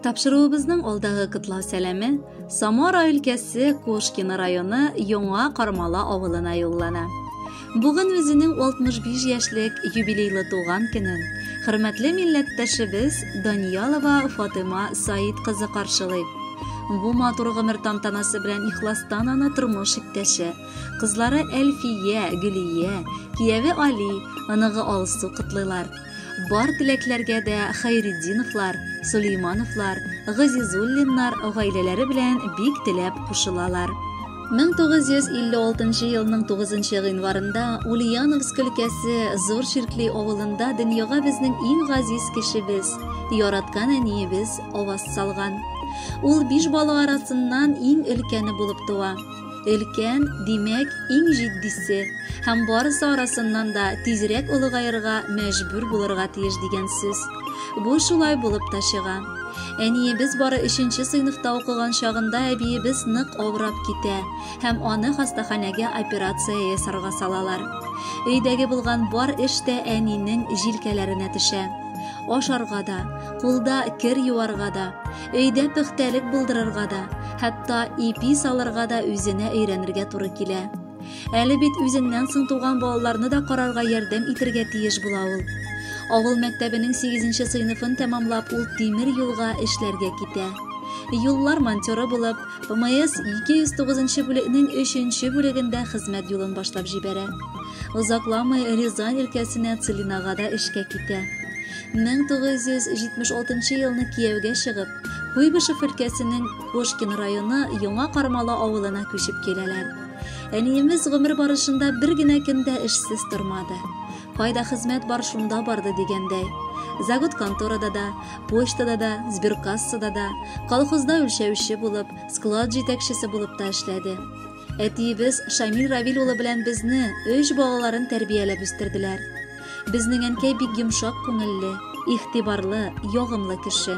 Тапшыруыбызның алдагы котлау сәламе Самара өлкәсе Кошкино районы Яңа Кармала авылына юллана. Бүген үзенең 65 яшьлек юбилейлы туган көнен хөрмәтле милләттәшебез Даниялова Фатыйма Саид кызы каршылый. Бу матур гомер тантанасы белән ихластан аны тормыш иптәше, кызлары Әлфия, Гөлия, кияве Али, оныгы Алсу котлыйлар. Бар теләкләргә дә Хәйретдиновлар, Сулеймановлар, Газизуллиннар гаиләләре белән бик теләп кушылалар. 1956 елның 9 гыйнварында Ульяновск өлкәсе Зур Чиркли авылында дөньяга безнең иң газиз кешебез, яраткан әниебез аваз салган. Ул биш бала арасыннан иң өлкәне булып туа. Өлкән, димәк, иң җитдисе һәм барысы арасыннан да тизрәк олыгаерга мәҗбүр булырга тиеш дигән сүз. Бу шулай булып та чыга. Әниебез бары өченче сыйныфта укыган чагында әбиебез нык авырап китә һәм аны хастаханәгә операция ясарга салалар. Өйдәге булган бар эш тә әнинең җилкәләренә төшә. Ашарга да, кулда кер юарга да, өйдә пөхтәлек булдырырга да, хәтта ипи салырга да үзенә өйрәнергә туры килә. Әле бит үзеннән соң туган балаларны да карарга ярдәм итергә тиеш була ул. Авыл мәктәбенең 8 сыйныфын тәмамлап, ул тимер юлга эшләргә китә. Юллар монтеры булып, ПМС 209 бүлекнең 3 бүлегендә хезмәт юлын башлап җибәрә. Озакламый Рязань өлкәсенә Целинага да эшкә китә. 1976 елны кияүгә чыгып, Куйбышев өлкәсенең Кошкин районы Яңа Кармала авылына күчеп киләләр. Әниебез гомер барышында бер генә көн дә эшсез тормады. Кайда хезмәт бар, шунда барды дигәндәй. Загот конторада да, почтада да, сберкассада да, колхозда үлчәүче булып, склад җитәкчесе булып та эшләде. Әтиебез Шамил Равил улы белән безне, өч балаларын тәрбияләп үстерделәр. Безнең әнкәй бик йомшак күңелле, игътибарлы, ягымлы кеше.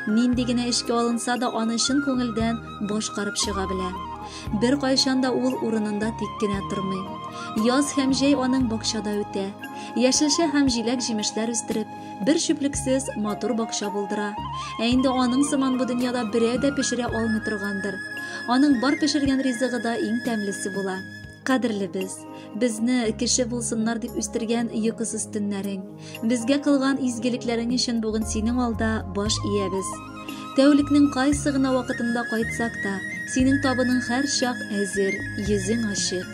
Нинди генә эшкә алынса да, аны чын күңелдән башкарып чыга белә. Бер кайчан да ул урынында тик кенә тормый. Яз һәм җәй аның бакчада үтә. Яшелчә һәм җиләк-җимешләр үстереп, бер чүплексез матур бакча булдыра. Ә инде аның сыман бу дөньяда берәү дә пешерә алмый торгандыр. Аның бар пешергән ризыгы да иң тәмлесе була. Кадерлебез, безне кеше булсыннар дип үстергән йокысыз төннәрең, безгә кылган изгелекләрең өчен бүген синең алда баш иябез. Тәүлекнең кайсы гына вакытында кайтсак та, синең табының һәрчак әзер, йөзең ачык.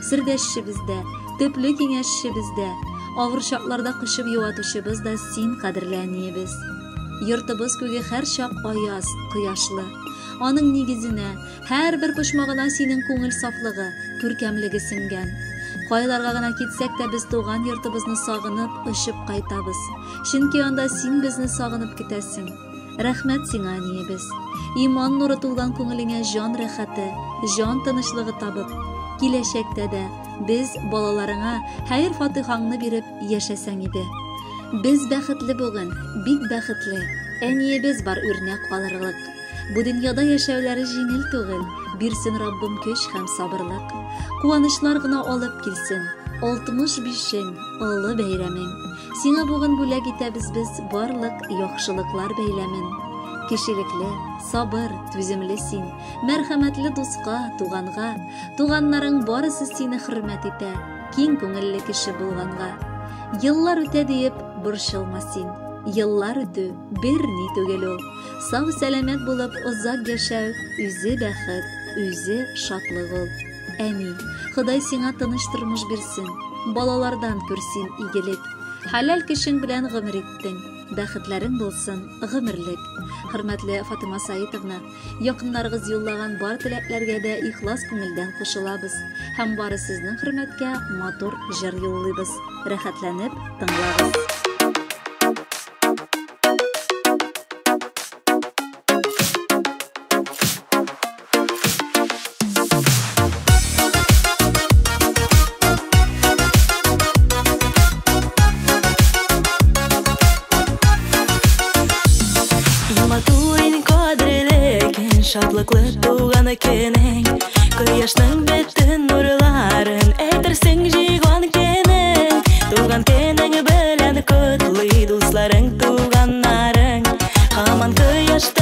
Сердәшчебез дә, төпле киңәшчебез дә, авыр чакларда кочып юатучыбыз да син, кадерле әниебез. Йортыбыз күге һәрчак аяз, кояшлы. Аның нигезенә, һәрбер почмагына синең күңел сафлыгы, күркәмлеге сеңгән. Кайларга гына китсәк тә без туган йортыбызны сагынып, очып кайтабыз. Чөнки анда син безне сагынып көтәсең. Рәхмәт сиңа, әниебез. Иман нуры тулган күңелеңә җан рәхәте, җан тынычлыгы табып, киләчәктә дә без балаларыңа хәер-фатихаңны биреп яшәсәң иде. Без бәхетле бүген, бик бәхетле. Әниебез бар үрнәк алырлык. Бу дөньяда яшәүләре җиңел түгел, бирсен Раббым көч һәм сабырлык. Куанычлар гына алып килсен, 65-ең, олы бәйрәмең. Сиңа бүген бүләк итәбез без барлык яхшылыклар бәйләмен. Кешелекле, сабыр, түземле син, мәрхәмәтле дуска, туганга, туганнарың барысы сине хөрмәт итә, киң күңелле кеше булганга. Еллар үтә диеп борчылма син. Еллар үтү бер ни түгел ул. Сау сәламәт булып озак яшәү үзе бәхет, үзе шатлык ул. Әни, Ходай сиңа тыныч тормыш бирсен, балалардан күр син игелек. Хәләл кешең белән гомер иттең, бәхетләрең булсын гомерлек. Хөрмәтле Фатыма Саитовна, якыннарыгыз юллаган бар теләкләргә дә ихлас күңелдән кушылабыз һәм бары сезнең хөрмәткә матур җыр юллыйбыз. Рәхәтләнеп тыңлагыз. Шатлыклы туган көнең, кояшның бөтен нурларын әйтерсең җыйган көнең. Туган көнең белән котлый дусларың, туганнарың. Һаман кояшта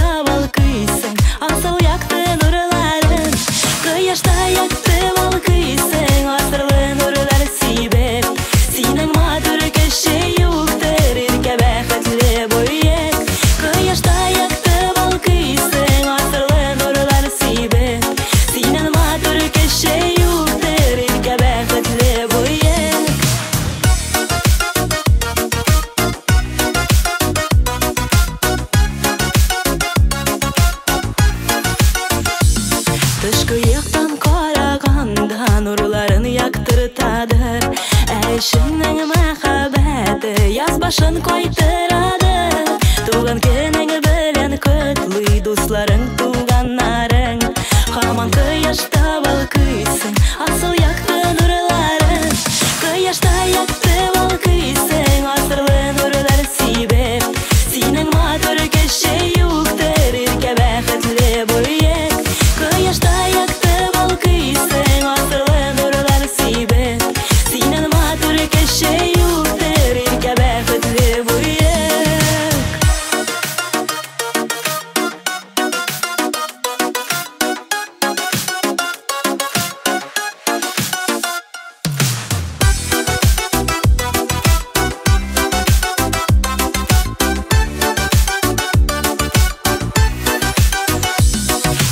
башын кайтырады. Туган көнең белән котлый дусларың, туганнарың. Һаман кояшта балкыйсың, асыл якты нурларың. Кояшта якты балкыйсың, асырлы нурлар сибеп. Синең матур кеше юктыр, иркә бәхетле буек. Кояшта якты балкыйсың, асырлы нурлар сибеп. Синең матур кеше юктыр, иркә бәхетле буек.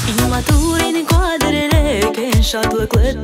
Иң матур, иң кадерле көн, шатлыклы